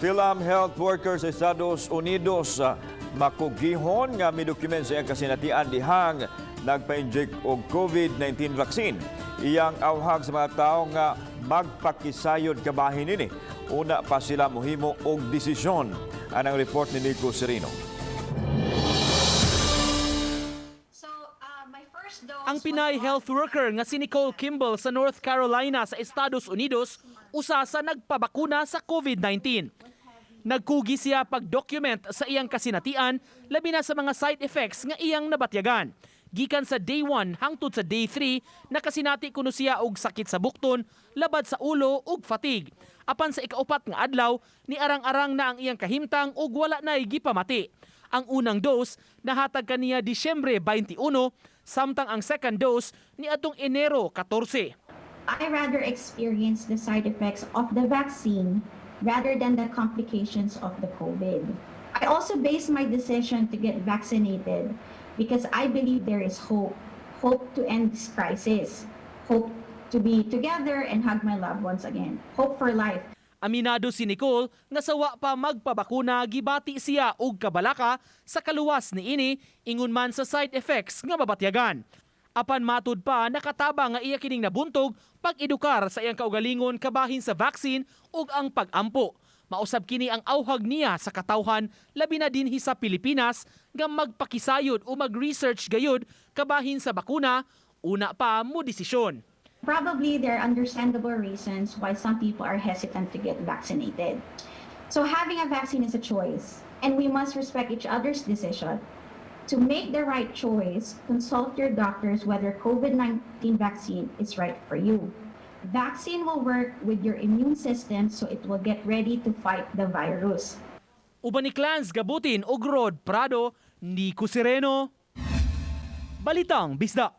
Philam health workers sa Estados Unidos makugihon nga midokument sa iyang kasinatian dihang nagpa-inject og COVID-19 vaccine. Iyang awhag sa mga tawo nga magpakisayod kabahin nini. Una pa sila mohimo og desisyon. Anang report ni Nico Sereno. So, my first dose Ang Pinay was on health worker nga si Nicole Kimball sa North Carolina sa Estados Unidos usa sa nagpabakuna sa COVID-19. Nagkugi siya pag-document sa iyang kasinatian, labi na sa mga side effects nga iyang nabatyagan. Gikan sa day 1 hangtod sa day 3, nakasinati kuno siya og sakit sa bukton, labad sa ulo ug fatigue. Apan sa ikaupat nga adlaw, ni arang-arang na ang iyang kahimtang ug wala nay gipamati. Ang unang dose nahatag kaniya Disyembre 21, samtang ang second dose ni atong Enero 14. I rather experience the side effects of the vaccine rather than the complications of the COVID. I also base my decision to get vaccinated because I believe there is hope. Hope to end this crisis. Hope to be together and hug my loved ones again. Hope for life. Aminado si Nicole nga sawa pa magpabakuna, gibati siya og kabalaka sa kaluwas niini ingon man sa side effects nga mabatyagan. Apan matud pa, nakatabang nga iya kining nabuntog pag-edukar sa iyang kaugalingon kabahin sa vaccine ug ang pag-ampo. Mausab kini ang awhag niya sa katawhan, labi na dinhi sa Pilipinas, nga magpakisayod o mag-research gayud kabahin sa bakuna una pa mo desisyon. Probably there are understandable reasons why some people are hesitant to get vaccinated. So having a vaccine is a choice, and we must respect each other's decision. To make the right choice, consult your doctors whether COVID-19 vaccine is right for you. Vaccine will work with your immune system, so it will get ready to fight the virus. Uban ni Clans Gabutin ug Rod Prado, Nico Sereno. Balitang Bisda.